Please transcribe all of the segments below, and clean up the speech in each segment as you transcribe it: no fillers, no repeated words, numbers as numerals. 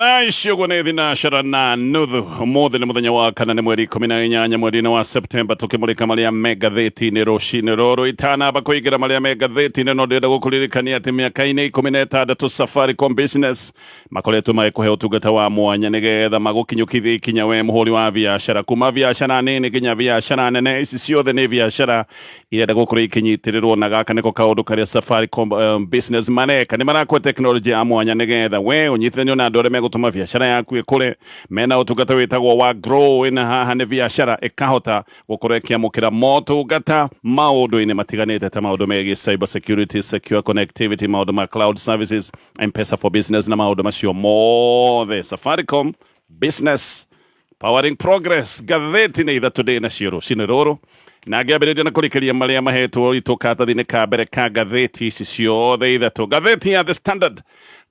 Aici ũguo nĩ thinacara na nuthu. Ũmũthĩ nĩ mũthenya wa kana, nĩ mweri 18 mweri-inĩ wa Septemba, tũkĩmũrĩka marĩa me ngathĩti-inĩ rũcinĩ rũrũ. Itanamba kũingĩra marĩa me ngathĩti-inĩ, no ndĩrenda gũkũririkania atĩ mĩaka-inĩ 16 Safaricom Business makoretwo magĩkũhe ũtungata wa mwanya nĩgetha magũkinyũkithie ikinya we mũhũri wa biacara, kuma biacara nini nginya biacara nene. Ici ciothe nĩ biacara irenda gũkorwo ikinyitĩrĩrwo, na gaka nĩko kaũndũ karĩa Safaricom Business mareka. Nĩ marakũhe tekinoronjĩ ya mwanya nĩgetha we ũnyitithanio na andũ arĩa megũtũma biacara yaku ĩkũre. Mena ũtungata wĩtagwo wa Grow, na haha nĩ biacara ĩkahota gũkorwo ĩkĩamũkĩra motungata maũndũ-inĩ matiganĩte ta maũndũ megiĩ cyber security, secure connectivity, maũndũ ma cloud services, M-Pesa for Business na maũndũ macio mothe. Safaricom Business, powering progress. Ngathĩti nĩ ithatũ ndĩ nacio rũcinĩ rũrũ, na ngĩambĩrĩria na kũrĩkĩria marĩa mahetwo ũritũ karatathi-inĩ ka mbere ka ngathĩti ici ciothe ithatũ. Ngathĩti ya The Standard,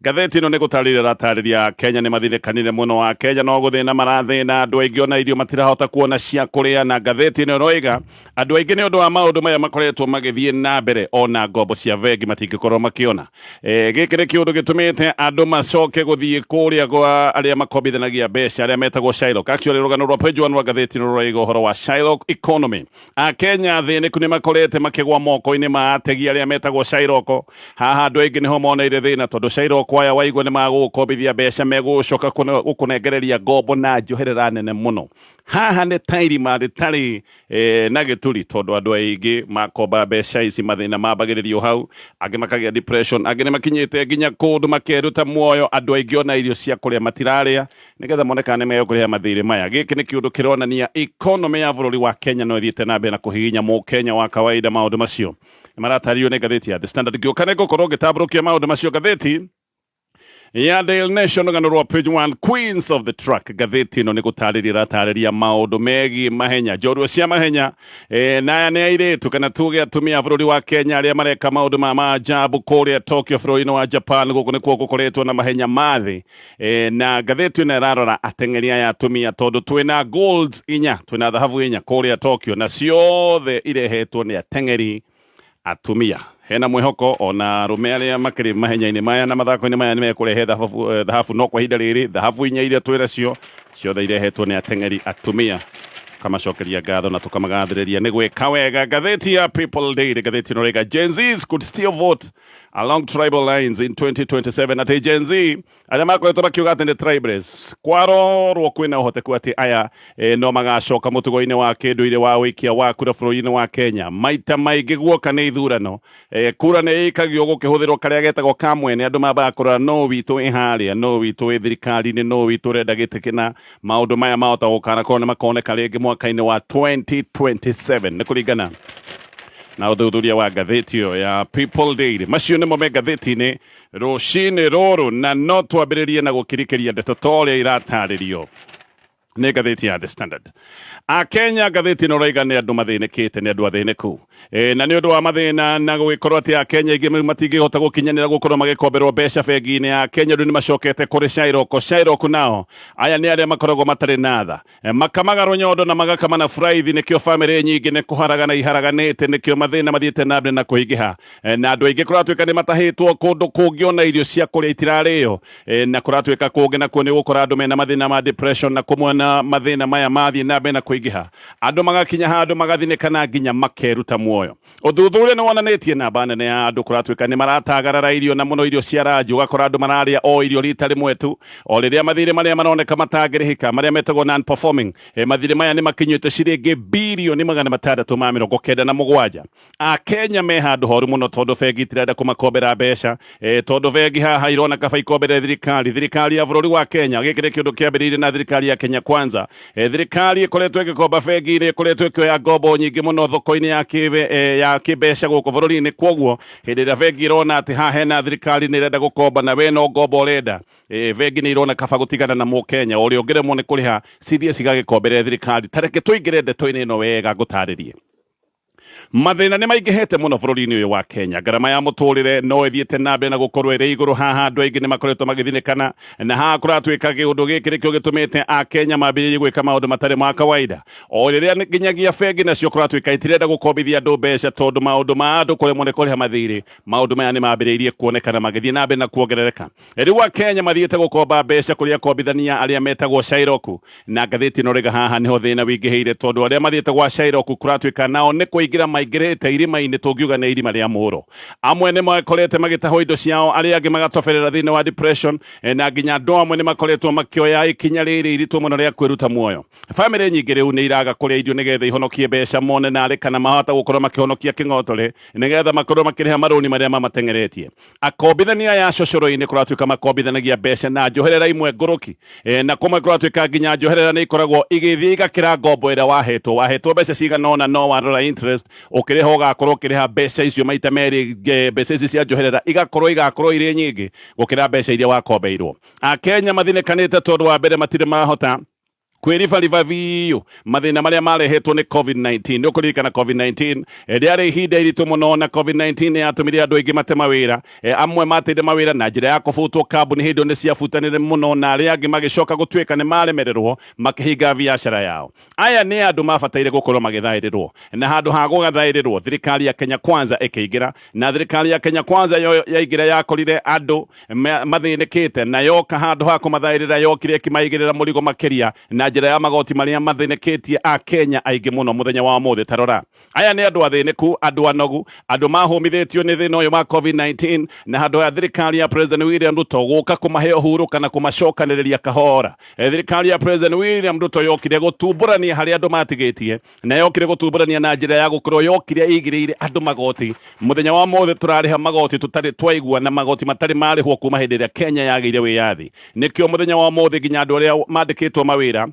ngathĩti ĩno nĩ gũtarĩria ĩratarĩria Kenya nĩ mathirĩkanire mũno. Wa Kenya no gũthĩna marathĩna, andũ aingĩ ona irio matirahota kuona cia kũrĩa. Na ngathĩti ĩno ĩroiga andũ aingĩ nĩ ũndũ wa maũndũ maya makoretwo magĩthiĩ na mbere, ona ngombo cia bengi matingĩkorwo makĩona. Gĩkĩ nĩ kĩũndũ gĩtũmĩte andũ macoke gũthiĩ kũrĩa gwa arĩa makombithanagia mbeca, arĩa metagwo Shylock. Actually, rũgano rwa page 1 rwa ngathĩti ĩno rũraiga ũhoro wa Shylock economy. Akenya athĩnĩku nĩ makorete makĩgwa moko-inĩ ma ategi arĩa metagwo Shylock. Haha andũ aingĩ nĩho moneire thĩna, tondũ Shylock aya waigua nĩ magũgũkombithia mbeca, megũcoka gũkũnengereria ngombo na njoherera nene mũno. Haha nĩ ta irima rĩtarĩ na gĩturi, tondũ andũ aingĩ makomba mbeca ici mathĩna mambagĩrĩrio hau, angĩ makagĩa depression, angĩ nĩ makinyĩte nginya kũndũ makeruta muoyo. Andũ aingĩ ona irio cia kũrĩa matirarĩa nĩgetha mone kana nĩ megũkũrĩha mathirĩ maya. Gĩkĩ nĩ kĩũndũ kĩronania economy ya bũrũri wa Kenya no ĩthiĩte na mbere na kũhihinya mũkenya wa kawaida. Maũndũ macio nĩ maratarĩrio nĩ ngathĩti ya The Standard. Ngĩũka nĩ ngũkorwo ngĩtambũrũkia maũndũ macio. Ngathĩti ya Daily Nation, rũgano rwa page 1, Queens of the Track. Ngathĩti ĩno nĩ gũtarĩria ĩratarĩria maũndũ megiĩ mahenya, njorua cia mahenya, na aya nĩ airĩtu kana tuge atumia a bũrũri wa Kenya arĩa mareka maũndũ ma maajabu kũrĩa Tokyo, bũrũri-inĩ wa Japan. Gũkũ nĩkuo gũkoretwo na mahenya ma thĩ, na ngathĩti ĩno ĩrarora ateng'eri aya atumia, tondũ twĩna golds inya, twĩna thahabu inya kũrĩa Tokyo, na ciothe irehetwo nĩ ateng'eri atumia. Hena mwĩhoko ona arũme arĩa makĩrĩ mahenya-inĩ maya na mathako-inĩ maya nĩ mekũrehe thahabu, no kwa ihinda rĩrĩ thahabu inya iria twĩ nacio ciothe irehetwo nĩ ateng'eri atumia. Tukamacokeria ngatho na tukamagathĩrĩria nĩ gwĩka wega. Ngathĩti ya People Daily, ngathĩti ĩno rĩga Gen Zs could still vote along tribal lines in 2027, atĩ Gen Z arĩa makoretwo makiuga atĩ nĩ tribalists, kwarorwo kwĩna ũhoteku atĩ aya no magacoka mũtugo-inĩ wa kĩndũire wa ũikia wa kura bũrũri-inĩ wa Kenya. Maita maingĩ guoka nĩ ithurano, kura nĩ ĩikagio gũkĩhũthĩrwo karĩa getagwo ka mwene. Andũ mambaga kũrora no witũ ĩ harĩa, no witũ ĩ thirikari-inĩ, no witũ ũrenda gĩtĩ kĩna. Maũndũ maya mahota gũkanakorwo nĩ makoneka rĩngĩ mwaka-inĩ wa 2027, nĩ kũringana na ũthuthuria wa ngathĩti ĩyo ya People Daily. Macio nĩmo me ngathĩti-inĩ rũcinĩ rũrũ, na no twambĩrĩrie na gũkirikĩria ndeto ta ũrĩa iratarĩrio nĩ ngathĩti ya The Standard. Akenya, ngathĩti ĩno raiga nĩ andũ mathĩnĩkĩte, nĩ andũ athĩnĩku, na nĩ ũndũ wa mathĩna na gũgĩkorwo atĩ Akenya aingĩ matingĩhota gũkinyanĩra gũkorwo magĩkomberwo mbeca bengi-inĩ ya Kenya, rĩu nĩ macokete kũrĩ Shylock. Shylock nao aya nĩ arĩa makoragwo matarĩ na tha, makamaga rũnyondo na magakama na buraithi. Nĩkĩo bamĩrĩ nyingĩ nĩ kũharagana iharaganĩte, nĩkĩo mathĩna mathiĩte na mbere na kũingĩha, na andũ aingĩ kũratuĩka nĩ matahĩtwo kũndũ kũngĩ, ona irio cia kũrĩa itirarĩo, na kũratuĩka kũngĩ nakuo nĩ gũkora andũ mena mathĩna ma depression, na kũmwe na mathĩna maya mathiĩ na mbere na kũingĩha, andũ magakinya handũ magathinĩka nginya makeruta muoyo. Ũthuthuria nĩ wonanĩtie namba nene ya andũ kũratuĩka nĩ maratagarara irio, na mũno irio cia ranji. Ũgakora andũ mararĩa o irio rita rĩmwe tu, o rĩrĩa mathirĩ marĩa maroneka matangĩrĩhĩka, marĩa metagwo non performing, mathirĩ maya nĩ makinyĩte ciringi birioni 697. Akenya me handũ horu mũno, tondũ bengi itirenda kũmakombera mbeca, tondũ bengi haha irona kaba ikombere thirikari, thirikari ya bũrũri wa Kenya. Gĩkĩ nĩ kĩũndũ kĩambĩrĩirie na thirikari ya Kenya Kwanza. Thirikari ĩkoretwo ĩgĩkomba bengi-inĩ, ĩkoretwo ĩkĩoya ngombo nyingĩ mũno thoko-inĩ ya kĩmbeca gũkũ bũrũri-inĩ. Kwoguo hĩndĩ ĩrĩa bengi ĩrona atĩ haha hena thirikari nĩ ĩrenda gũkomba na we no ngombo ũrenda, bengi nĩ irona kaba gũtigana na mũkenya ũrĩa ũngĩremwo nĩ kũrĩha, cithiĩ cigagĩkombere thirikari. Ta reke tũingĩre ndeto-inĩ ĩno wega ngũtarĩrie. Mathĩna nĩ maingĩhĩte mũno bũrũri-inĩ ũyũ wa Kenya. Ngarama ya mũtũrĩre no ĩthiĩte na mbere na gũkorwo ĩrĩ igũrũ. Haha andũ aingĩ nĩ makoretwo magĩthinĩkana, na haha kũratuĩka kĩũndũ gĩkĩ nĩkĩo gĩtũmĩte Akenya mambĩrĩrie gwĩka maũndũ matarĩ ma kawaida. O rĩrĩa nginyagia bengi nacio kũratuĩka itirenda gũkombithia andũ mbeca tondũ maũndũ ma andũ kũremwo nĩ kũrĩha mathirĩ, maũndũ maya nĩ mambĩrĩirie kuonekana magĩthiĩ na mbere na kuongerereka. Rĩu Akenya mathiĩte gũkomba mbeca kũrĩ akombithania arĩa metagwo Shylock, na ngathĩti ĩno rĩga haha nĩho thĩna wĩingĩhĩire tondũ arĩa mathiĩte gwa Shylock kũratuĩka nao nĩ kũingĩra maingĩrĩte irima-inĩ, tũngiuga nĩ irima rĩa mũro. Amwe nĩ makorete magĩtahwo indo ciao, arĩa angĩ magatoberera thĩinĩ wa depression, na nginya andũ amwe nĩ makoretwo makĩoya ikinya rĩrĩ iritũ mũno rĩa kwĩruta muoyo. Bamĩrĩ nyingĩ rĩu nĩ iraga kũrĩa irio nĩgetha ihonokie mbeca mone narĩ kana mahota gũkorwo makĩhonokia kĩng'otore nĩgetha makorwo makĩrĩha marũni marĩa mamateng'eretie. Akombithania aya a cocoro-inĩ kũratuĩka makombithanagia mbeca na njoherera imwe ngũrũki, na kũmwe kũratuĩka nginya njoherera nĩ ikoragwo igĩthiĩ igakĩra ngombo ĩrĩa wahetwo. Wahetwo mbeca cigana ũna no warora interest ũkĩrĩha ũgakorwo ũkĩrĩha mbeca icio maita merĩ, mbeca ici cia njoherera igakorwo igakorwo irĩ nyingĩ gũkĩra mbeca iria wakombeirwo. Akenya mathinĩkanĩte tondũ wa mbere matirĩ mahota kwĩribariba biũ mathĩna marĩa marehetwo nĩ COVID-19. Nĩ ũkũririkana COVID-19 rĩarĩ ihinda iritũ mũno, na COVID-19 nĩ yatũmire andũ aingĩ mate mawĩra. Amwe mateire mawĩra na njĩra ya kũbutwo, kambuni hĩndĩ ĩyo nĩ ciabutanire mũno, na arĩa angĩ magĩcoka gũtuĩka nĩ maremererwo makĩhinga biacara yao. Aya nĩ andũ mabataire gũkorwo magĩthaĩrĩrwo, na handũ ha gũgathaĩrĩrwo thirikari ya Kenya Kwanza ĩkĩingĩra, na thirikari ya Kenya Kwanza yo yaingĩra yakorire andũ mathĩnĩkĩte, na yoka handũ ha kũmathaĩrĩra yokire ĩkĩmaigĩrĩra mũrigo makĩria na njĩra ya magoti marĩa mathĩnĩkĩtie Akenya aingĩ mũno mũthenya wa ũmũthĩ. Ta rora, aya nĩ andũ athĩnĩku, andũ anogu, andũ mahũmithĩtio nĩ thĩna ũyũ wa COVID-19, na handũ ha thirikari ya President William Ruto gũka kũmahe ũhurũka kana kũmacokanĩrĩria kahora, thirikari ya President William Ruto yokire gũtumbũrania harĩa andũ matigĩtie, na yokire gũtumbũrania na njĩra ya gũkorwo yokire ĩigĩrĩire andũ magoti. Mũthenya wa mothe tũrarĩha magoti tũtarĩ twaigua, na magoti matarĩ marĩhwo kuma hĩndĩ ĩrĩa Kenya yagĩire wĩyathi. Nĩkĩo mũthenya wa mothe nginya andũ arĩa mandĩkĩtwo mawĩra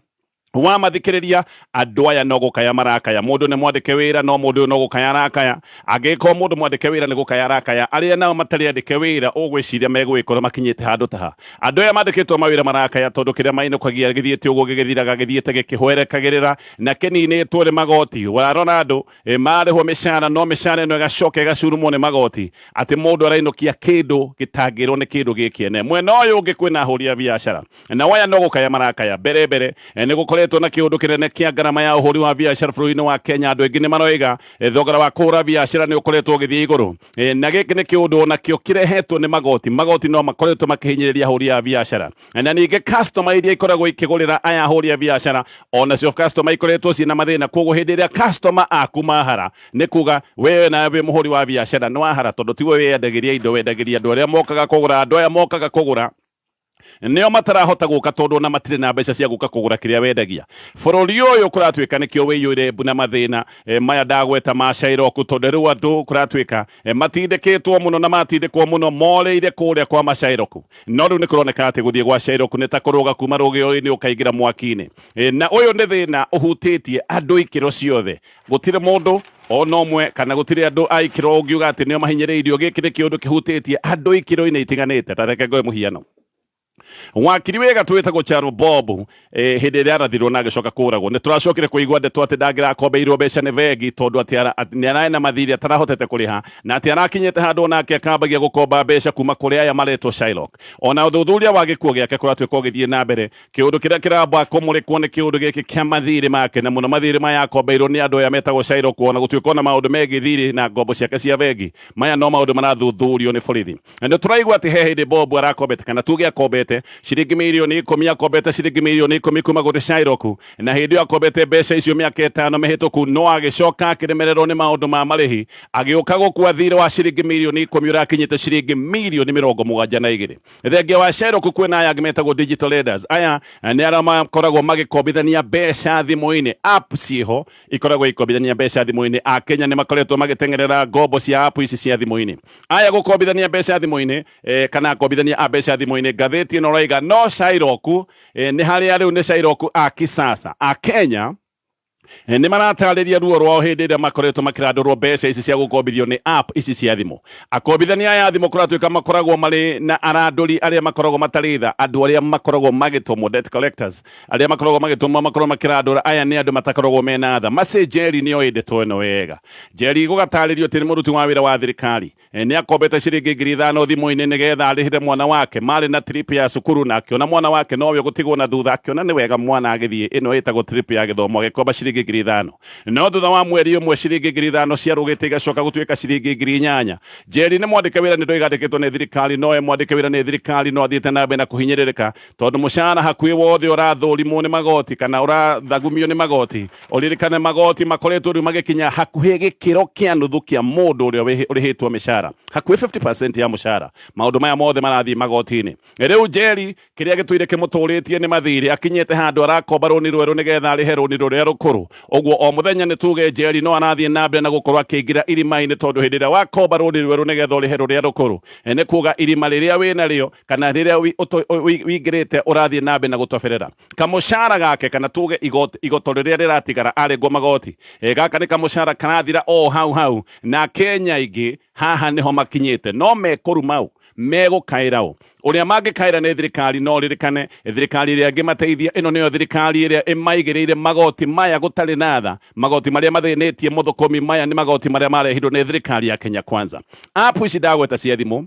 wamathikĩrĩria andũ aya no gũkaya marakaya. Mũndũ nĩ mwandĩke wĩra, no mũndũ ũyũ no gũkaya arakaya. Angĩkorwo mũndũ mwandĩke wĩra nĩ gũkaya arakaya, arĩa nao matarĩ andĩke wĩra ũgwĩciria megũgĩkorwo makinyĩte handũ taha? Andũ aya mandĩkĩtwo mawĩra marakaya tondũ kĩrĩa mainũkagia gĩthiĩte ũguo gĩgĩthiraga, gĩthiĩte gĩkĩhwerekagĩrĩra na kĩninĩtwo nĩ magoti. Warora andũ marĩhwo mĩcara, no mĩcara ĩno ĩgacoka ĩgacurumwo nĩ magoti, atĩ mũndũ arainũkia kĩndũ gĩtangĩrwo nĩ kĩndũ gĩkĩene. Mwena ũyũ ũngĩ kwĩna ahũri a biacara, nao aya no gũkaya marakaya. Mbere mbere nĩ gũkoretwo na kĩũndũ kĩnene kĩa ngarama ya ũhũri wa biacara bũrũri-inĩ wa Kenya. Andũ aingĩ nĩ maroiga thogora wa kũhũra biacara nĩ ũkoretwo ũgĩthiĩ igũrũ, na gĩkĩ nĩ kĩũndũ onakĩo kĩrehetwo nĩ magoti. Magoti no makoretwo makĩhinyĩrĩria ahũri a biacara, na ningĩ customer iria ikoragwo ikĩgũrĩra aya ahũri a biacara onacio customer ikoretwo ciĩna mathĩna. Koguo hĩndĩ ĩrĩa customer aku mahara, nĩ kuga wewe nawe wĩ mũhũri wa biacara nĩ wahara, tondũ tiwe wĩyendagĩria indo, wendagĩria andũ arĩa mokaga kũgũra. Andũ aya mokaga kũgũra nĩo matarahota gũka tondũ ona matirĩ na mbeca cia gũka kũgũra kĩrĩa wendagia. Bũrũri ũyũ kũratuĩka nĩkĩo wĩiyũire mbu na mathĩna maya ndagweta ma Shylock, tondũ rĩu andũ kũratuĩka matindĩkĩtwo mũno, na matindĩkwo mũno morĩire kũrĩa kwa ma Shylock. No rĩu nĩ kũroneka atĩ gũthiĩ gwa Shylock nĩ ta kũrũga kuma rũgĩo-inĩ ũkaingĩra mwaki-inĩ. Na ũyũ nĩ thĩna ũhutĩtie andũ ikĩro ciothe. Gũtirĩ mũndũ ona ũmwe kana gũtirĩ andũ a ikĩro ũngiuga atĩ nĩo mahinyĩrĩirio. Gĩkĩ nĩ kĩũndũ kĩhutĩtie andũ ikĩro-inĩ itiganĩte. Ta reke ngoe mũhiano. Wakiri wĩga twĩtagwo Charo Bob, hĩndĩ ĩrĩa arathirwo na agĩcoka kũragwo, nĩ tũracokire kũigua ndeto atĩ ndangĩrakombeirwo mbeca nĩ bengi tondũ atĩ nĩ ararĩ na mathirĩ atarahotete kũrĩha, na atĩ arakinyĩte handũ onake akambagia gũkomba mbeca kuma kũrĩ aya maretwo Shylock. Ona ũthuthuria wa gĩkuũ gĩake kũratuĩka ũgĩthiĩ na mbere. Kĩũndũ kĩrĩa kĩramba kũmũrĩkwo nĩ kĩũndũ gĩkĩ kĩa mathirĩ make, na mũno mathirĩ maya akombeirwo nĩ andũ aya metagwo Shylock. Ona gũtuĩka ona maũndũ megiĩ thirĩ na ngombo ciake cia bengi, maya no maũndũ marathuthurio nĩ borithi. Na nĩ tũraigua atĩ he hĩndĩ Bob arakombete, kana tuge akombete ciringi mirioni 10, akombete ciringi mirioni 10 kuma kũrĩ Shylock, na hĩndĩ ĩyo akombete mbeca icio mĩaka 5 mĩhĩtũku, no agĩcoka akĩremererwo nĩ maũndũ ma marĩhi, agĩũka gũkua thirĩ wa ciringi mirioni 10 ũrakinyĩte ciringi mirioni 72. Thengia wa Shylock kwĩna aya angĩ metagwo digital lenders. Aya nĩ arĩa makoragwo magĩkombithania mbeca thimũ-inĩ. App ciĩho ikoragwo ikombithania mbeca thimũ-inĩ. Akenya nĩ makoretwo magĩteng'erera ngombo cia app ici cia thimũ-inĩ. Aya gũkombithania mbeca thimũ-inĩ, kana akombithania a mbeca thimũ-inĩ, ngathĩti ĩno ĩroiga no Shylock, nĩ harĩa rĩu nĩ Shylock a kisasa. Akenya Nĩ maratarĩria ruo rwao hĩndĩ ĩrĩa makoretwo makĩrandũrwo mbeca ici cia gũkombithio nĩ app ici cia thimũ. Akombithania aya a thimũ kũratuĩka makoragwo marĩ na arandũri arĩa makoragwo matarĩ tha, andũ arĩa makoragwo magĩtũmwo, debt collectors, arĩa makoragwo magĩtũmwo makorwo makĩrandũra. Aya nĩ andũ matakoragwo mena tha. Mercy Njeri nĩ oĩ ndeto ĩno wega. Njeri gũgatarĩrio atĩ nĩ mũruti wa wĩra wa thirikari. Nĩ akombete ciringi 5,000 thimũ-inĩ nĩgetha arĩhĩre mwana wake. Marĩ na trip ya cukuru na akĩona mwana wake nowe ũgũtigwo na thutha, akĩona nĩ wega mwana agĩthiĩ ĩno ĩtagwo trip ya gĩthomo, agĩkomba ciringi 5,000. No thutha wa mweri ũmwe ciringi 5,000 ciarũgĩte igacoka gũtuĩka ciringi 8,000. Njeri nĩ mwandĩke wĩra nĩ ndoiga andĩkĩtwo nĩ thirikari, no e mwandĩke wĩra nĩ thirikari no athiĩte na mbere na kũhinyĩrĩrĩka tondũ mũcara hakuhĩ wothe ũrathũrimwo nĩ magoti kana ũrathagumio nĩ magoti. Ũririkane magoti makoretwo rĩu magĩkinya hakuhĩ gĩkĩro kĩa nuthu kĩa mũndũ ũrĩa ũrĩhĩtwo mĩcara, hakuhĩ 50% ya mũcara. Maũndũ maya mothe marathiĩ magoti-inĩ. Rĩu Njeri kĩrĩa gĩtũire kĩmũtũrĩtie nĩ mathirĩ, akinyĩte handũ arakomba rũni rwerũ nĩgetha arĩhe rũni rũrĩa rũkũrũ. Ũguo o mũthenya nĩ tuge Njeri no arathiĩ na mbere na gũkorwo akĩingĩra irima-inĩ, tondũ hĩndĩ ĩrĩa wakomba rũni rwerũ nĩgetha ũrĩhe rũrĩa rũkũrũ, nĩ kuga irima rĩrĩa wĩnarĩo kana rĩrĩa wĩingĩrĩte ũrathiĩ na mbere na gũtoberera. Kamũcara gake kana tuge igoto rĩrĩa rĩratigara arengwo magoti, gaka nĩ kamũcara karathira o hau hau. Na Kenya aingĩ haha nĩho makinyĩte, no mekũruma ũ, megũkaĩra ũ? Ũrĩa mangĩkaĩra nĩ thirikari. No ririkane thirikari ĩrĩa ĩngĩmateithia, ĩno nĩyo thirikari ĩrĩa ĩmaigĩrĩire magoti maya gũtarĩ na tha, magoti marĩa mathĩnĩtie mũthũkũmi. Maya nĩ magoti marĩa marehirwo nĩ thirikari ya Kenya Kwanza. App ici ndagweta cia thimũ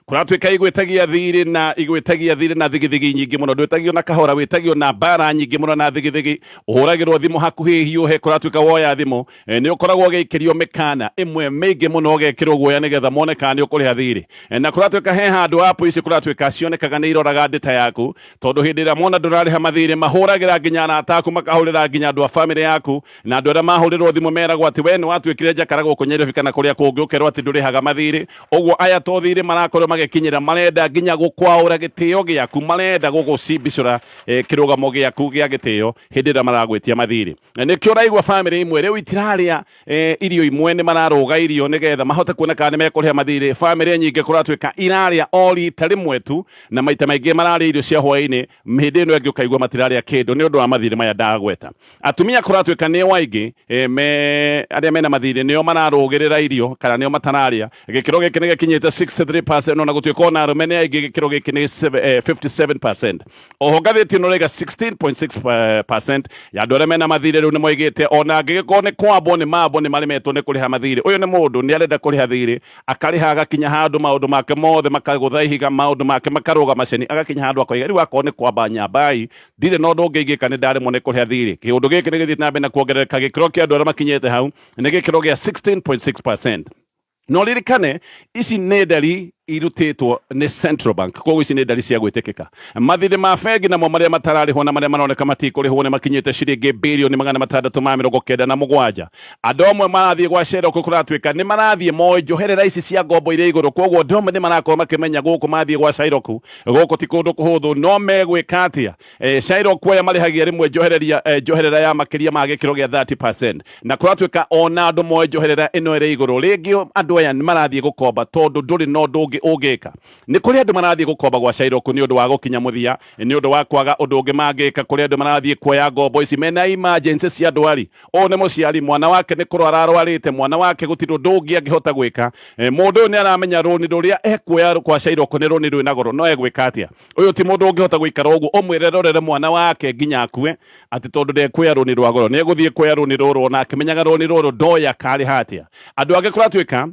kũratuĩka igwĩtagia thirĩ na igwĩtagia thirĩ na thigithigi nyingĩ mũno. Ndwĩtagio na kahora, wĩtagio na mbara nyingĩ mũno na thigithigi. Ũhũragĩrwo thimũ hakuhĩ hiũhe. Kũratuĩka woya thimũ, nĩ ũkoragwo ũgĩikĩrio mĩkana ĩmwe mĩingĩ mũno, ũgekĩrwo guoya nĩgetha mone kana nĩ ũkũrĩha thirĩ. Na kũratuĩka he handũ app ici kũratuĩka cionekaga nĩ iroraga ndĩta yaku, tondũ hĩndĩ ĩrĩa mona ndũrarĩha mathirĩ mahũragĩra nginya arata aku, makahũrĩra nginya andũ a bamĩrĩ yaku. Na andũ arĩa mahũrĩrwo thimũ meragwo atĩ we nĩ watuĩkire njakara gũkũ Nyairobi kana kũrĩa kũngĩ, ũkerwo atĩ ndũrĩhaga mathirĩ. Ũguo aya to thirĩ marakorwo magĩkinyĩra, marenda nginya gũkwaũra gĩtĩo gĩaku, marenda gũgũcimbicũra kĩrũgamo gĩaku gĩa gĩtĩo hĩndĩ ĩrĩa maragwĩtia mathirĩ. Nĩkĩo ũraigua bamĩrĩ imwe rĩu itirarĩa irio imwe, nĩ mararũga irio nĩgetha mahote kuona kana nĩ mekũrĩha mathirĩ. Bamĩrĩ nyingĩ kũratuĩka irarĩa o rita rĩmwe tu, na maita maingĩ mararĩa irio cia hwaĩ-inĩ. Hĩndĩ ĩno ĩngĩ ũkaigua matirarĩa kĩndũ nĩ ũndũ wa mathirĩ maya ndagweta. Atumia kũratuĩka nĩo aingĩ me arĩa mena mathirĩ, nĩo mararũgĩrĩra irio kana nĩo matararĩa. Gĩkĩro gĩkĩ nĩ gĩkinyĩte 63%, ona gũtuĩka ona arũme nĩ aingĩ, gĩkĩro gĩkĩ nĩ 57%. Oho ngathĩti ĩno ĩraiga 16.6% ya andũ arĩa mena mathirĩ rĩu nĩ moigĩte ona angĩgĩkorwo nĩ kwambwo nĩ mambwo nĩ maremetwo nĩ kũrĩha mathirĩ. Ũyũ nĩ mũndũ nĩ arenda kũrĩha thirĩ, akarĩha agakinya handũ maũndũ make mothe makagũtha ihiga, maũndũ make makarũga maceni, agakinya handũ akoiga rĩu akorwo nĩ kwamba nyambai, ndirĩ na ũndũ ũngĩ ingĩka, nĩ ndaremwo nĩ kũrĩha thirĩ. Kĩũndũ gĩkĩ nĩ gĩthiĩte na mbere na kuongerereka. Gĩkĩro kĩa andũ arĩa makinyĩte hau nĩ gĩkĩro gĩa 16.6%. No ririkane ici nĩ ndari irutĩtwo nĩ Central Bank, koguo ici nĩ ndari cia gwĩtĩkĩka. Mathirĩ ma bengi namo marĩa matararĩhwo na marĩa maroneka matikũrĩhwo nĩ makinyĩte ciringi birioni 697. Andũ amwe marathiĩ gwa Sherlock, kũratuĩka nĩ marathiĩ moĩ njoherera ici cia ngombo irĩ igũrũ, koguo andũ amwe nĩ marakorwo makĩmenya gũkũ mathiĩ gwa Shylock gũkũ ti kũndũ kũhũthũ. No megwĩka atĩa? Shylock aya marĩhagia rĩmwe njoherera ya makĩria ma gĩkĩro gĩa 30%, na kũratuĩka ona andũ moĩ njoherera ĩno ĩrĩ igũrũ rĩngĩ, andũ aya nĩ marathiĩ gũkomba tondũ ndũrĩ na ũndũ ũngĩ ũngĩka. Nĩ kũrĩ andũ marathiĩ gũkomba gwa Shylock nĩ ũndũ wa gũkinya mũthia, nĩ ũndũ wa kwaga ũndũ ũngĩ mangĩka. Kũrĩ andũ marathiĩ kuoya ngombo ici mena emergency cia ndwari. Ũyũ nĩ mũciari, mwana wake nĩ kũrwara arwarĩte, mwana wake gũtirĩ ũndũ ũngĩ angĩhota gwĩka. Mũndũ ũyũ nĩ aramenya rũni rũrĩa ekuoya kwa Shylock nĩ rũni rwĩna goro, no egwĩka atĩa? Ũyũ ti mũndũ ũngĩhota gũikara ũguo ũmwĩre rorere mwana wake nginya akue atĩ tondũ ndekuoya rũni rwa goro. Nĩ egũthiĩ kuoya rũni rũrũ ona akĩmenyaga rũni rũrũ ndoĩ akarĩha atĩa. Andũ angĩ kũratuĩka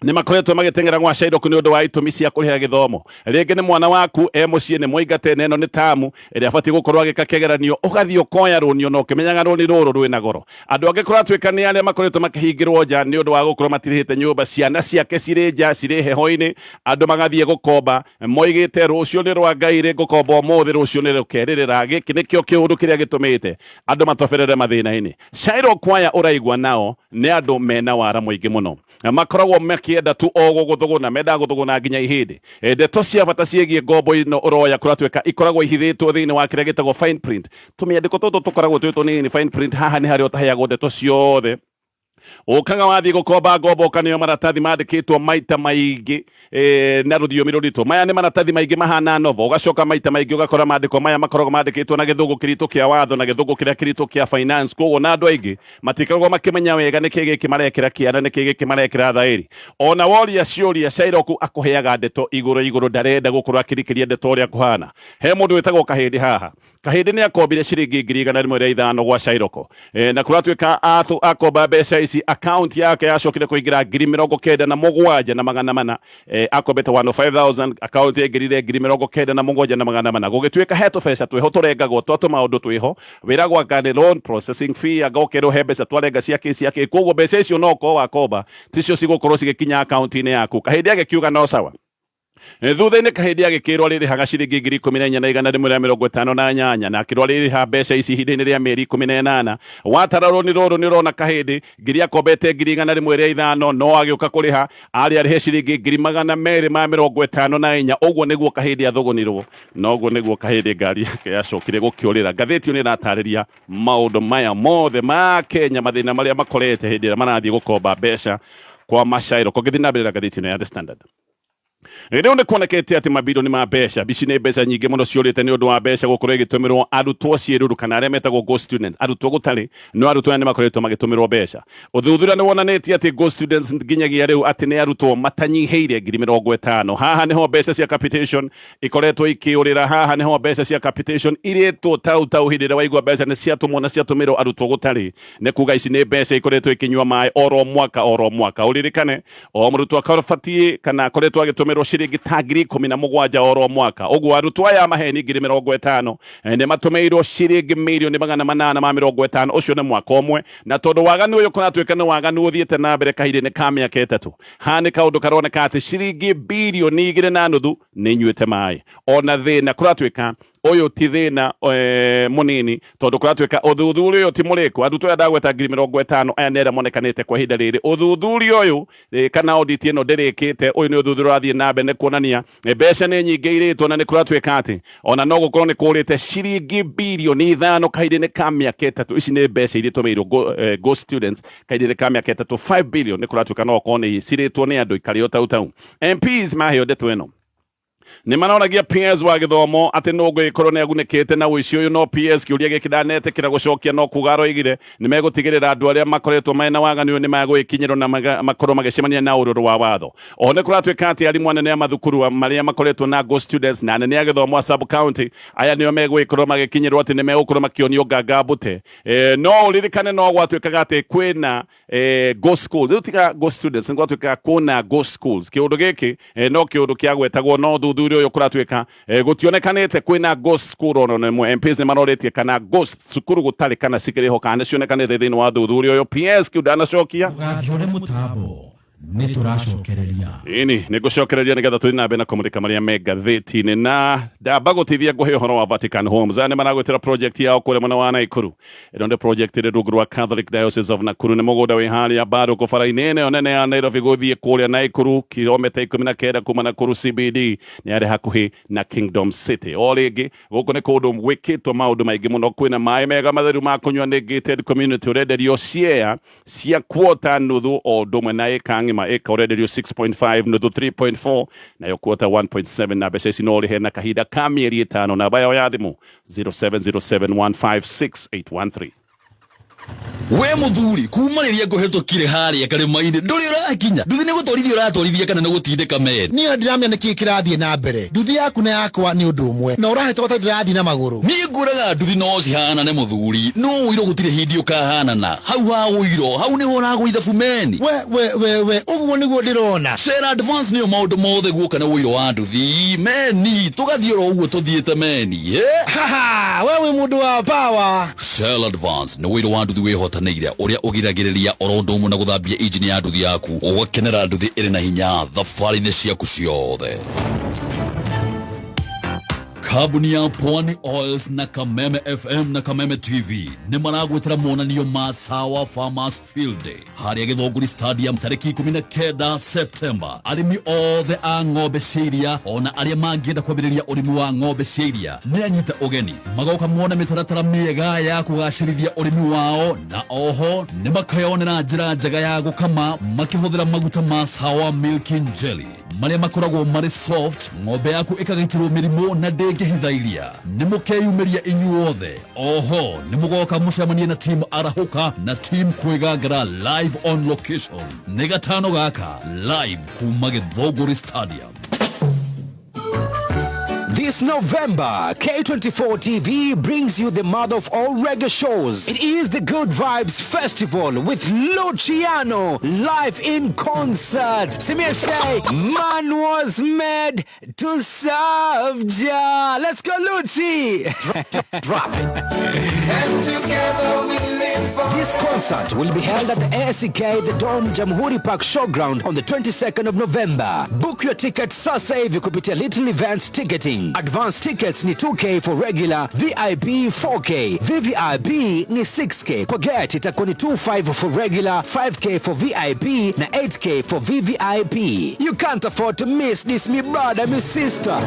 nĩ makoretwo magĩteng'era gwa Shylock nĩ ũndũ wa itũmi cia kũrĩha gĩthomo. Rĩngĩ nĩ mwana waku e mũciĩ nĩ mũingate, na ĩno nĩ tamu ĩrĩa abatiĩ gũkorwo agĩka kĩgeranio, ũgathiĩ ũkoya rũni ona ũkĩmenyaga rũni rũrũ rwĩna goro. Andũ angĩ kũratuĩka nĩ arĩa makoretwo makĩhingĩrwo nja nĩ ũndũ wa gũkorwo matirĩhĩte nyũmba, ciana ciake cirĩ nja cirĩ heho-inĩ, andũ magathiĩ gũkomba moigĩte rũciũ nĩ rwa Ngai, rĩ ngũkomba ũmũthĩ rũciũ nĩ rũkerĩrĩra. Gĩkĩ nĩkĩo kĩũndũ kĩrĩa gĩtũmĩte andũ matoberere mathĩna-inĩ. Shylock aya ũraigua nao nĩ andũ mena wara mũingĩ mũno, makoragwo makĩenda tu o gũgũthũgũna, mendaga gũthũgũna nginya ihĩndĩ. Ndeto cia bata ciĩgiĩ ngombo ĩno ũroya kũratuĩka ikoragwo ihithĩtwo thĩinĩ wa kĩrĩa gĩtagwo fine print. Tũmĩandĩko tũtũ tũkoragwo twĩ tũnini, fine print, haha nĩ harĩa ũtaheagwo ndeto ciothe. Ũkaga wathiĩ gũkomba ngombo ũkaneo maratathi mandĩkĩtwo maita maingĩ na rũthiomi rũritũ. Maya nĩ maratathi maingĩ mahana novel. Ũgacoka maita maingĩ ũgakora mandĩko maya makoragwo mandĩkĩtwo na gĩthũngũ kĩritũ kĩa watho na gĩthũngũ kĩrĩa kĩritũ kĩa finance. Koguo na andũ aingĩ matikoragwo makĩmenya wega nĩkĩ gĩkĩ marekĩra kĩara, nĩkĩ gĩkĩ marekĩra thaĩri. Ona woria ciũria Shylock akũheaga ndeto igũrũ igũrũ, ndarenda gũkorwo akĩrikĩria ndeto ũrĩa kũhana. He mũndũ wĩtagwo Kahĩndĩ haha. Kahĩndĩ nĩ akombire ciringi 105,000 gwa Shylock. Na kũratuĩka akomba mbeca ici, account yake yacokire kũingĩra 97,400. Akombete 105,000, account yaingĩrire 97,400. Gũgĩtuĩka he tũbeca twĩho tũrengagwo twa tũmaũndũ twĩho, wĩragwo anga nĩ loan processing fee, anga ũkerwo he mbeca twarenga cia kĩ cia kĩ. Koguo mbeca icio no ũkorwo wakomba ticio cigũkorwo cigĩkinya akaunti-inĩ yaku. Kahĩndĩ agĩkiuga no sawa. Thutha-inĩ Kahĩndĩ agĩkĩrwo arĩrĩhaga ciringi 14,158 na akĩrwo arĩrĩha mbeca ici ihinda-inĩ rĩa mĩeri 18. Watara rũni rũrũ nĩ ũrona Kahĩndĩ ngiri akombete 105,000 no agĩũka kũrĩha arĩ arĩhe ciringi 254,000. Ũguo nĩguo Kahĩndĩ athũgũnirwo na ũguo nĩguo Kahĩndĩ ngari yake yacokire gũkĩũrĩra. Ngathĩti ĩyo nĩ ĩratarĩria maũndũ maya mothe ma Kenya, mathĩna marĩa makorete hĩndĩ ĩrĩa marathiĩ gũkomba mbeca kwa macairo. Kũngĩthiĩ na mbere na ngathĩti ĩno ya The Standard. Rĩu nĩ kuonekete atĩ mabirioni ma mbeca, ici nĩ mbeca nyingĩ mũno ciũrĩte nĩ ũndũ wa mbeca gũkorwo igĩtũmĩrwo arutwo ciĩruru kana arĩa metagwo ghost students. Arutwo gũtarĩ, no arutwo aya nĩ makoretwo magĩtũmĩrwo mbeca. Ũthuthuria nĩ wonanĩtie atĩ ghost students nginyagia rĩu atĩ nĩ arutwo matanyihĩire 50,000. Haha nĩho mbeca cia capitation ikoretwo ikĩũrĩra, haha nĩho mbeca cia capitation irĩtwo tau tau hĩndĩ ĩrĩa waigua mbeca nĩ ciatũmwo na ciatũmĩrwo arutwo gũtarĩ. Nĩ kuga ici nĩ mbeca ikoretwo ikĩnyua maĩ oro mwaka oro mwaka. Ũririkane o mũrutwo akabatiĩ kana akoretwo agĩtũmĩrwo ciringi ta 17,000 oro mwaka. Ũguo arutwo aya maheni 50,000 nĩ matũmĩirwo ciringi 850,000,000. Ũcio nĩ mwaka ũmwe. Na tondũ waganu ũyũ kũratuĩka nĩ waganu ũthiĩte na mbere kahinda-inĩ ka mĩaka 3, haha nĩ kaũndũ karoneka atĩ ciringi 2.5 bilioni nĩ inyuĩte maĩ. Ona thĩna kũratuĩka ũyũ ti thĩna mũnini, tondũ kũratuĩka ũthuthuria ũyũ ti mũrĩku. Arutwo aya ndagweta 50,000 aya nĩ arĩa monekanĩte kwa ihinda rĩrĩ. Ũthuthuria ũyũ kana audit ĩno ndĩrĩkĩte. Ũyũ nĩ ũthuthuria ũrathiĩ na mbere, nĩ kuonania mbeca nĩ nyingĩ irĩtwo, na nĩ kũratuĩka atĩ ona no gũkorwo nĩ kũrĩte ciringi 5 bilioni kahinda-inĩ ka mĩaka 3. Ici nĩ mbeca iria itũmĩirwo ghost students kahinda-inĩ ka mĩaka 3, 5 billion nĩ kũratuĩka no gũkorwo nĩ cirĩtwo nĩ andũ ikarĩo tau tau. MPs maheo ndeto ĩno nĩ maroragia PS wa gĩthomo atĩ nũ ũngĩgĩkorwo nĩ agunĩkĩte na ũici ũyũ, no PS kĩũria gĩkĩ ndanetĩkĩra gũcokia, no kuga aroigire nĩ megũtigĩrĩra andũ arĩa makoretwo mena waganu ũyũ nĩ magũgĩkinyĩrwo na makorwo magĩcemania na ũrũrũ wa watho. Oho nĩ kũratuĩka atĩ arimũ anene a mathukuru marĩa makoretwo na ghost students na anene a gĩthomo a sub county aya nĩo megũgĩkorwo magĩkinyĩrwo atĩ nĩ megũkorwo makĩonio nganga mbute. No ũririkane no gwatuĩkaga atĩ kwĩna ghost schools. Rĩu tiga ghost students, nĩ gwatuĩkaga kwĩna ghost schools. Kĩũndũ gĩkĩ no kĩũndũ kĩagwetagwo, no ũthuthuria ũyũ kũratuĩka gũtionekanĩte kwĩna ghost school ona ĩmwe. MPs nĩ marorĩtie kana ghost cukuru gũtarĩ kana cikĩrĩ ho kana nĩ cionekanĩte thĩinĩ wa ũthuthuria ũyũ. PS kĩu ndanacokia. Ndũgathiore mũtambo, nĩ tũracokereria. Ĩni nĩ ngũcokereria nĩgetha tũthiĩ na mbere na kũmũrĩka marĩa me ngathĩti-inĩ, na ndamba gũtithia ngũhe ũhoro wa Vatican Homes. Aya nĩ maragwĩtĩra project yao kũrĩa mwena wa Nakuru. Ĩno nĩ project ĩrĩ rungu rwa Catholic Diocese of Nakuru. Nĩ mũgũnda wĩ harĩa Mbarũkũ bara-inĩ ĩno nene ya Nairobi gũthiĩ kũrĩa Nakuru, kilomita 19 kuma Nakuru CBD, nĩ harĩa hakuhĩ na Kingdom City. O rĩngĩ gũkũ nĩ kũndũ gwĩkĩtwo maũndũ maingĩ mũno, kwĩna maĩ mega matheru ma kũnyua, nĩ gated community, ũrenderio share cia quarter, nuthu o ũndũ ũmwe na ĩka ng'ima. Ĩka ũrenderio 6.5, nuthu 3.4, nayo quarter 1.7, na mbeca ici no ũrĩhe na kahinda ka mĩeri 5. Namba yao ya thimũ 0707156813. We muthuri, kuma rĩrĩa ngũhetũkire harĩa karĩma-inĩ ndũrĩ ũrakinya nduthi. Nĩ gũtwarithia ũratwarithia kana nĩ gũtindĩka meri? Niĩ ndiramenya nĩkĩ kĩrathiĩ na mbere. Nduthi yaku na yakwa nĩ ũndũ ũmwe, na ũrahĩtũka ta ndĩrathiĩ na magũrũ. Niĩ ngwĩraga nduthi no cihanane mũthuri, no ũiro gũtirĩ hĩndĩ ũkahanana. Hau ha ũiro hau nĩho ũragũitha meni. We we we we, ũguo nĩguo ndĩrona. Shell Advance nĩyo maũndũ mothe guoka nĩ ũiro wa nduthi meni, tũgathiĩ oro ũguo tũthiĩte meni. Haha, we wĩ mũndũ wa power. Shell Advance nĩ ũiro wa nduthi wĩhotanĩire ũrĩa ũgiragĩrĩria oro ũndũ ũmwe na gũthambia injini ya nduthi yaku, ũgakenera nduthi ĩrĩ na hinya thabarĩ-inĩ ciaku ciothe. Kambuni ya Pwani Oils na Kameme FM na Kameme TV nĩ maragwĩtĩra monanio ma Sawa Farmers Field Day harĩa Gĩthũngũri Stadium tarĩki 19 Septemba. Arĩmi othe a ng'ombe cia iria ona arĩa mangĩenda kwambĩrĩria ũrĩmi wa ng'ombe cia iria nĩ anyita ũgeni magoka mone mĩtaratara mĩega ya kũgacĩrithia ũrĩmi wao, na oho nĩ makeyonera njĩra njega ya gũkama makĩhũthĩra maguta ma Sawa Milking Jelly marĩa makoragwo marĩ soft, ng'ombe yaku ĩkagitĩrwo mĩrimũ na ndĩngĩhitha iria. Nĩ mũkeyumĩria inyuothe. Oho nĩ mũgoka mũcemanie na team Arahũka na team Kwĩgangara live on location. Nĩ gatano gaka live kuma Gĩthũngũri Stadium. This November, K24 TV brings you the mother of all reggae shows. It is the Good Vibes Festival with Luciano live in concert. Simia say, man was made to serve Jah. Let's go, Lucci. Drop it. This concert will be held at the ACK The Dome Jamhuri Park Showground on the 22nd of November. Book your ticket sasa hivi kupitia Little Events Ticketing. Advance tickets ni 2K for regular, VIP 4K, VVIP ni 6K. Kwa gate itakuwa ni 25 for regular, 5K for VIP na 8K for VVIP. You can't afford to miss this, me brother, me sister.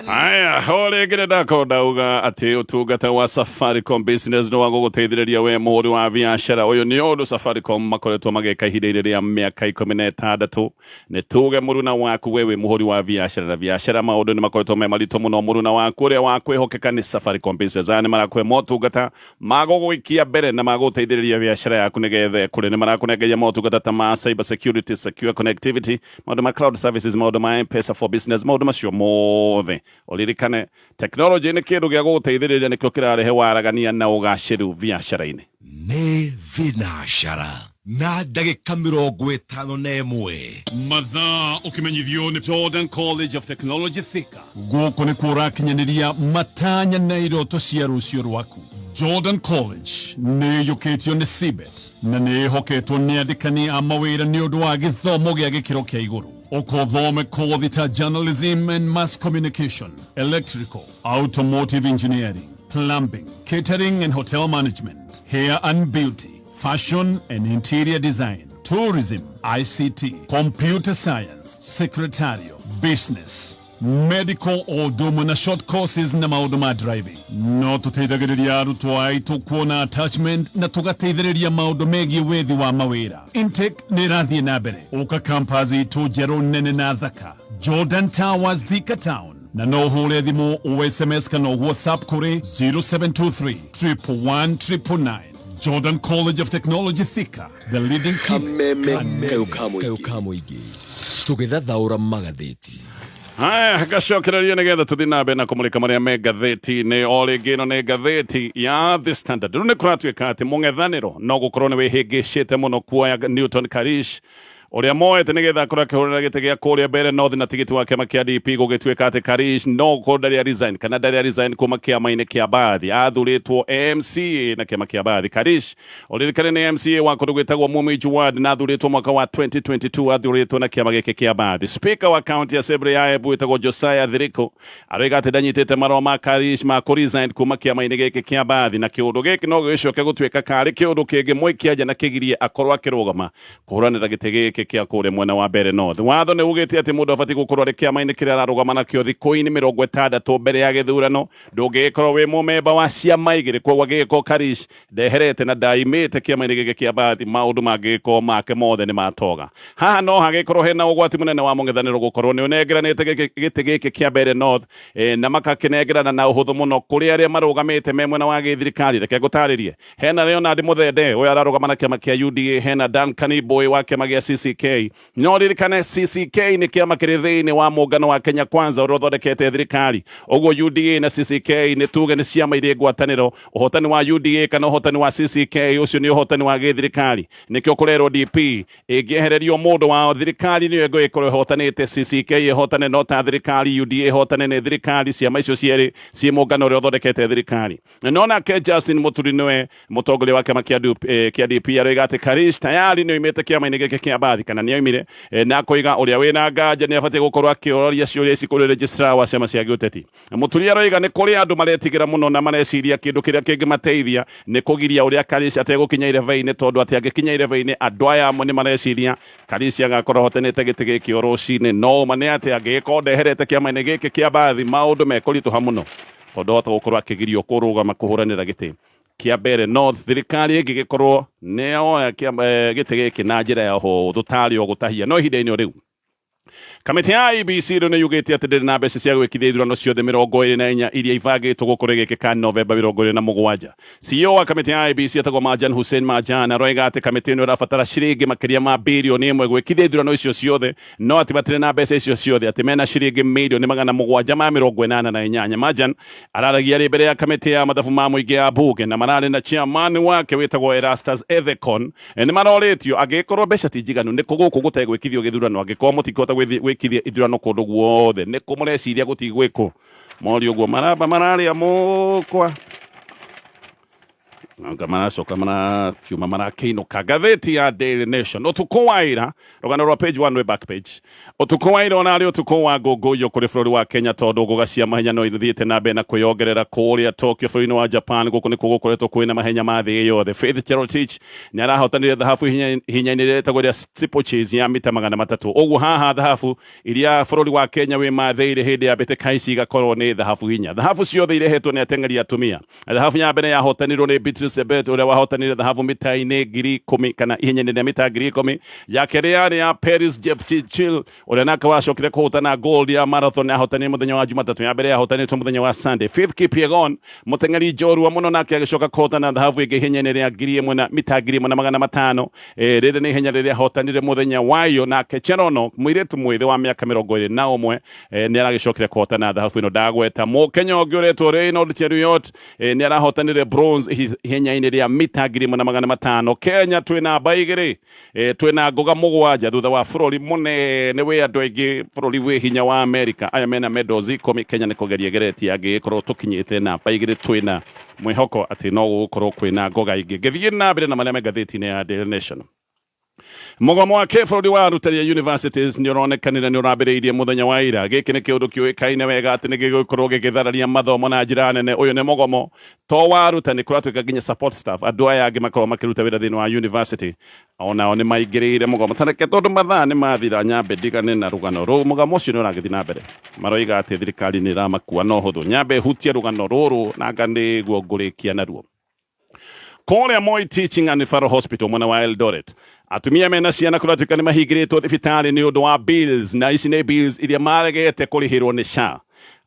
Aya, o rĩngĩ nĩ ndakorwo ndauga atĩ ũtungata wa Safaricom Business nĩ wa gũgũteithĩrĩria we mũhũri wa biacara. Ũyũ nĩ ũndũ Safaricom makoretwo magĩka ihinda-inĩ rĩa mĩaka 16. Nĩ tuge mũruna waku we wĩ mũhũri wa biacara, na biacara maũndũ nĩ makoretwo me maritũ mũno. Mũruna waku ũrĩa wa kwĩhokeka nĩ Safaricom Business. Aya nĩ marakũhe motungata ma gũgũikia mbere na ma gũgũteithĩrĩria biacara yaku nĩgetha ĩkũre. Nĩ marakũnengeria motungata ta ma cyber security, secure connectivity, maũndũ ma cloud services, maũndũ ma M-Pesa for business, maũndũ macio mothe. Ũririkane technology nĩ kĩndũ gĩa gũgũteithĩrĩria, nĩkĩo kĩrarehe waragania na ũgacĩru biacara-inĩ. Nĩ thinacara na ndagĩka 51. Mathaa ũkĩmenyithio nĩ Jordan College of Technology Thika. Gũkũ nĩkuo ũrakinyanĩria matanya na iroto cia rũciũ rwaku. Jordan College nĩ ĩiyũkĩtio nĩ CBET na nĩ ĩhoketwo nĩ andĩkani a mawĩra nĩ ũndũ wa gĩthomo gĩa gĩkĩro kĩa igũrũ. Ũkothome kothi ta journalism and mass communication, electrical, automotive engineering, plumbing, catering and hotel management, hair and beauty, fashion and interior design, tourism, ICT, computer science, secretarial, business, medical o ũndũ na short courses na maũndũ ma driving. No tũteithagĩrĩria arutwo aitũ kuona attachment na tũgateithĩrĩria maũndũ megiĩ wethi wa mawĩra. Intake nĩ ĩrathiĩ na mbere. Ũka campus itũ njerũ nene na thaka, Jordan Towers, Thika Town, na no ũhũre thimũ o SMS kana WhatsApp kũrĩ 0723 111 999. Jordan College of Technology Thika, the leading Kameme kayũ ka mũingĩ tũgĩthathaũra magathĩti. Haya, gacokereria nĩgetha tũthiĩ na mbere na kũmũrĩka marĩa me ngathĩti-inĩ. O rĩngĩ ĩno nĩ ngathĩti ya The Standard. Rĩu nĩ kũratuĩka atĩ mũng'ethanĩro no gũkorwo nĩ wĩhĩngĩcĩte mũno kuoya Newton Karish ũrĩa moete nĩgetha akorwo akĩhũrĩra gĩtĩ gĩa kũrĩa mbere North na tigiti wa kĩama kĩa DP. Gũgĩtuĩka atĩ Karish no gũkorwo ndarĩ resign kana ndarĩ resign kuma kĩama-inĩ kĩa Bathi, athurĩtwo MCA na kĩama kĩa Bathi. Karish, ũririkane, nĩ MCA wa kũndũ gwĩtagwo Mumijo Ward na athurĩtwo mwaka wa 2022, athurĩtwo na kĩama gĩkĩ kĩa Bathi. Speaker wa county assembly ya Embu wĩtagwo Josiah Thiriku aroiga atĩ ndanyitĩte marũa ma Karish ma kũresign kuma kĩama-inĩ gĩkĩ kĩa Bathi, na kĩũndũ gĩkĩ no gĩgĩcoke gũtuĩka karĩ kĩũndũ kĩngĩ mũikia nja na kĩgirie akorwo akĩrũgama kũhũranĩra gĩtĩ gĩkĩ kĩa kũrĩa mwena wa mbere North. Watho nĩ ugĩte atĩ mũndũ abatiĩ gũkorwo arĩ kĩama-inĩ kĩrĩa ararũgama nakĩo thikũ-inĩ 60 mbere ya gĩthurano. Ndũngĩgĩkorwo wĩ mũmemba wa ciama igĩrĩ, koguo agĩgĩkorwo Karish ndeherete na ndaimĩte kĩama-inĩ gĩkĩ kĩa Bathi, maũndũ mangĩgĩkorwo make mothe nĩ matoga. Haha no hagĩkorwo hena ũgwati mũnene wa mũng'ethanĩro gũkorwo nĩ ũnengeranĩte gĩtĩ gĩkĩ kĩa mbere North, na makakĩnengerana na ũhũthũ mũno kũrĩ arĩa marũgamĩte me mwena wa gĩthirikari. Reke ngũtarĩrie, hena Leonard Muthende ũyũ ararũgama na kĩama kĩa UDA, hena Duncan Iboi wa kĩama gĩa CCK. No ririkane CCK nĩ kĩama kĩrĩ thĩinĩ wa mũngano wa Kenya Kwanza ũrĩa ũthondekete thirikari. Ũguo UDA na CCK nĩ tuge nĩ ciama irĩ ngwatanĩro. Ũhotani wa UDA kana ũhotani wa CCK, ũcio nĩ ũhotani wa gĩthirikari. Nĩkĩo kũrerwo DP ĩngĩehererio mũndũ wao, thirikari nĩyo ĩgũgĩkorwo ĩhotanĩte. CCK ĩhotane no ta thirikari, UDA ĩhotane nĩ thirikari, ciama icio cierĩ ciĩ mũngano ũrĩa ũthondekete thirikari. No nake Justin Muturi nĩwe mũtongoria wa kĩama kĩa DP aroiga atĩ Karish tayari nĩ oimĩte kĩama-inĩ gĩkĩ kĩa Bathi. mbathi kana nĩ oimire na akoiga ũrĩa wĩna nganja nĩ abatiĩ gũkorwo akĩũria ciũria ici kũrĩ registrar wa ciama cia gĩũteti. Mũturi aroiga nĩ kũrĩ andũ maretigĩra mũno na mareciria kĩndũ kĩrĩa kĩngĩmateithia nĩ kũgiria ũrĩa Karĩcia ategũkinya irebe-inĩ, tondũ atĩ angĩkinya irebe-inĩ andũ aya amwe nĩ mareciria Karĩcia agakorwo ahotanĩte gĩtĩ gĩkĩ o rũcinĩ. No ũma nĩ atĩ angĩgĩkorwo ndeherete kĩama-inĩ gĩkĩ kĩa Mbathi maũndũ mekũritũha mũno tondũ ahota gũkorwo akĩgirio kũrũgama kũhũranĩra gĩtĩ kĩa Mbeere North. Thirikari ĩngĩgĩkorwo nĩ yoya gĩtĩ gĩkĩ na njĩra ya ũhũthũ tarĩ o gũtahia, no ihinda-inĩ o rĩu Kamĩtĩ ya IEBC rĩu nĩ yugĩte atĩ ndĩrĩ na mbeca cia gwĩkithia ithurano ciothe 24 iria ibangĩtwo gũkorwo igĩkĩka Novemba 27. CEO wa kamĩtĩ ya IEBC etagwo Marjan Hussein Marjan aroiga atĩ kamĩtĩ ĩno ĩrabatara ciringi makĩria ma birioni ĩmwe gwĩkithia ithurano icio ciothe, no atĩ matirĩ na mbeca icio ciothe, atĩ mena ciringi mirioni 788. Marjan araragia arĩ mbere ya kamĩtĩ ya mathabu ma mũingĩ ya bunge na mararĩ na chairman wake wĩtagwo Erastus Ethekon. Nĩ marorĩtio angĩgĩkorwo mbeca ti njiganu nĩ kũ gũkũ gũtegwĩkithio gĩthurano, angĩkorwo mũtikũhota gwĩkithia ithurano kũndũ guothe nĩ kũ mũreciria gũtigwĩkwo? Morio ũguo maramba mararĩa mũkwa anga maracoka marakiuma marakĩinũka. Ngathĩti ya Daily Nation ũtukũ wa ira, rũgano rwa page 1 wĩ back page. Ũtukũ wa ira ũrarĩ ũtukũ wa ngũngũiyo kũrĩ bũrũri wa Kenya tondũ ngũga cia mahenya no ithiĩte na mbere na kwĩyongerera kũrĩa Tokyo bũrũri-inĩ wa Japan. Gũkũ nĩkuo gũkoretwo kwĩna mahenya ma thĩ yothe. Faith Cherotich nĩ arahotanire thahabu ihenya-inĩ rĩrĩa rĩtagwo rĩa steeplechase ya mita 300. Ũguo haha thahabu iria bũrũri wa Kenya wĩ mathĩire hĩndĩ ya mbĩtĩka ici igakorwo nĩ thahabu inya. Thahabu ciothe irehetwo nĩ ateng'eri atumia. Thahabu ya mbere yahotanirwo nĩ Beatrice Chebet ũrĩa wahotanire thahabu mita-inĩ 10,000 kana ihenya-inĩ rĩa mita 10,000. Ya kerĩ yarĩ ya Peris Jepchirchir ũrĩa nake wacokire kũhotana gold ya marathon ahotanire mũthenya wa Jumatatũ. Ya mbere yahotanĩtwo mũthenya wa Sunday. Faith Kipyegon mũteng'eri njorua mũno nake agĩcoka kũhotana thahabu ĩngĩ ihenya-inĩ rĩa 1,000 na mita 1,500. Rĩrĩ nĩ ihenya rĩrĩa ahotanire mũthenya wayo. Nake Cherono mũirĩtu mwĩthĩ wa mĩaka 21 nĩ aragĩcokire kũhotana thahabu ĩno ndagweta. Mũkenya ũngĩ ũretwo Reynold Cheruiyot nĩ arahotanire bronze ihenya-inĩ rĩa mita 1,500. Kenya twĩ namba igĩrĩ, twĩna ngũga mũgwanja thutha wa bũrũri mũnene wĩ andũ aingĩ, bũrũri wĩ hinya wa Amerika. Aya mena medals 10, Kenya nĩ kũgeria ĩgeretie, angĩgĩkorwo tũkinyĩte namba igĩrĩ twĩna mwĩhoko atĩ no gũgũkorwo kwĩna ngoga ingĩ. Ngĩthiĩ na mbere na marĩa me ngathĩti-inĩ ya Daily Nation. Mũgomo wa kĩbũrũri wa arutani a universities nĩ ũronekanire nĩ ũrambĩrĩirie mũthenya wa ira. Gĩkĩ nĩ kĩũndũ kĩũĩkaine wega atĩ nĩ gĩgũkorwo gĩgĩthararia mathomo na njĩra nene. Ũyũ nĩ mũgomo to wa arutani, kũratuĩka nginya support staff, andũ aya angĩ makoragwo makĩruta wĩra thĩinĩ wa university onao nĩ maingĩrĩire mũgomo. Ta reke tondũ mathaa nĩ mathira nyambe ndigane na rũgano rũu. Mũgomo ũcio nĩ ũragĩthiĩ na mbere, maroiga atĩ thirikari nĩ ĩramakua na ũhũthũ. Nyambe hutie rũgano rũrũ nanga nĩguo ngũrĩkia naruo. Kũrĩa Moi Teaching and Referral Hospital mwena wa Eldoret, atumia mena ciana kũratuĩka nĩ mahingĩrĩtwo thibitarĩ nĩ ũndũ wa bills, na ici nĩ bills iria maregete kũrĩhĩrwo nĩ SHA.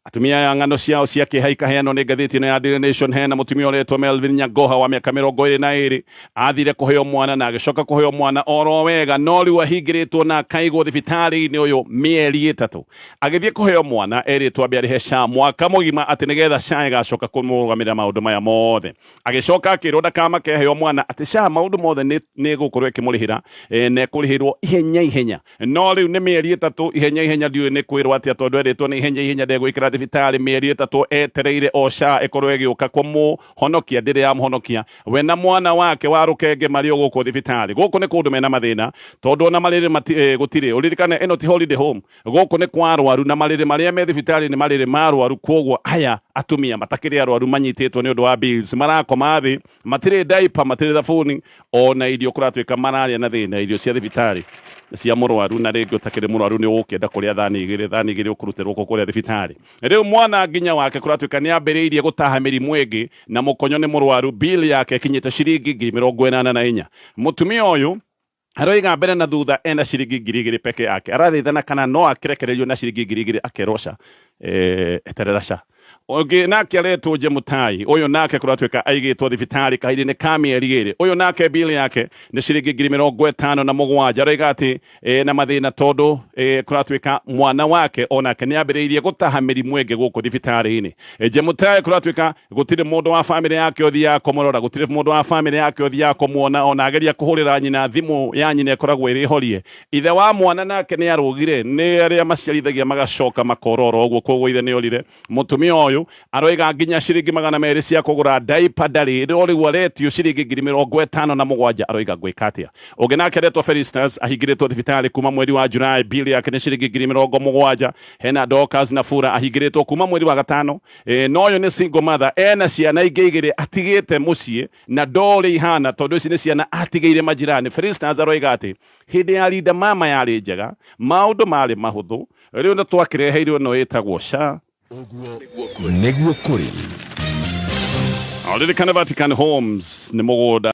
Atumia aya ng'ano ciao cia kĩeha ikaheanwo nĩ ngathĩti ĩno ya Daily Nation. Hena mũtumia ũretwo Melvin Nyagoha wa mĩaka 22, athire kũheo mwana na agĩcoka kũheo mwana oro wega, no rĩu ahingĩrĩtwo na akaigwo thibitarĩ-inĩ ũyũ mĩeri 3. Agĩthiĩ kũheo mwana erĩtwo ambe arĩhe SHA mwaka mũgima atĩ nĩgetha SHA ĩgacoka kũmũrũgamĩrĩra maũndũ maya mothe. Agĩcoka akĩrwo ndakamake aheo mwana atĩ SHA maũndũ mothe nĩ ĩgũkorwo ĩkĩmũrĩhĩra, na ĩkũrĩhĩrwo ihenya ihenya. No rĩu nĩ mĩeri 3 ihenya ihenya, ndiũĩ nĩ kwĩrwo atĩa tondũ erĩtwo nĩ ihenya ihenya ndegwĩkĩra thibitarĩ mĩeri 3 etereire o SHA ĩkorwo ĩgĩũka kũmũhonokia, ndĩrĩ yamũhonokia. We na mwana wake wa rũkenge marĩ o gũkũ thibitarĩ. Gũkũ nĩ kũndũ mena mathĩna tondũ ona marĩrĩ gũtirĩ. Ũririkane ĩno ti holiday home, gũkũ nĩ kwa arwaru na marĩrĩ marĩa me thibitarĩ nĩ marĩrĩ ma arwaru. Kwoguo aya atumia matakĩrĩ arwaru manyitĩtwo nĩ ũndũ wa bills, marakoma thĩ, matirĩ diaper, matirĩ thabuni, ona irio kũratuĩka mararĩa na thĩna, irio cia thibitarĩ cia mũrwaru, na rĩngĩ ũtakĩrĩ mũrwaru nĩ ũgũkĩenda kũrĩa thani igĩrĩ, thani igĩrĩ ũkũrutĩrwo kũ kũrĩa thibitarĩ. Rĩu mwana nginya wake kũratuĩka nĩ ambĩrĩirie gũtaha mĩrimũ ĩngĩ na mũkonyo nĩ mũrwaru, bill yake ĩkinyĩte ciringi 84,000. Mũtumia ũyũ aroiga mbere na thutha ena ciringi 2,000 peke yake, arathaithana kana no akĩrekererio na ciringi 2,000, akerwo ca eterera ca. Ũngĩ nake aretwo Jemutai, ũyũ nake kũratuĩka aigĩtwo thibitarĩ kahinda-inĩ ka mĩeri 2. Ũyũ nake bill yake nĩ ciringi 57,000. Aroiga atĩ na mathĩna tondũ kũratuĩka mwana wake onake nĩ ambĩrĩirie gũtaha mĩrimũ ĩngĩ gũkũ thibitarĩ-inĩ. Jemutai kũratuĩka gũtirĩ mũndũ wa famĩlĩ yake ũthiaga kũmũrora, gũtirĩ mũndũ wa famĩlĩ yake ũthiaga kũmuona, ona ageria kũhũrĩra nyina thimũ ya nyina ĩkoragwo ĩrĩ horie. Ithe wa mwana nake nĩ arũgire nĩ arĩa maciarithagia magacoka makorora ũguo. Koguo ithe nĩ orire. Mũtumia ũyũ aroiga nginya ciringi 200 cia kũgũra diaper ndarĩ, no rĩu aretio ciringi 57,000. Aroiga ngwĩka atĩa? Ũngĩ nake aretwo Felistas, ahingĩrĩtwo thibitarĩ kuma mweri wa July, bill yake nĩ ciringi 70,000. Hena Dorcas Nafura, ahingĩrĩtwo kuma mweri wa gatano, no ũyũ nĩ single mother, ena ciana ingĩ igĩrĩ atigĩte mũciĩ na ndorĩ ihana tondũ ici nĩ ciana atigĩire majirani. Felistas aroiga atĩ hĩndĩ ya Linda Mama yarĩ njega, maũndũ marĩ mahũthũ, rĩu nĩ twakĩreheirwo ĩno ĩtagwo SHA. Nĩguo kũrĩ. Ririkane Vatican Homes nĩ mũgũnda.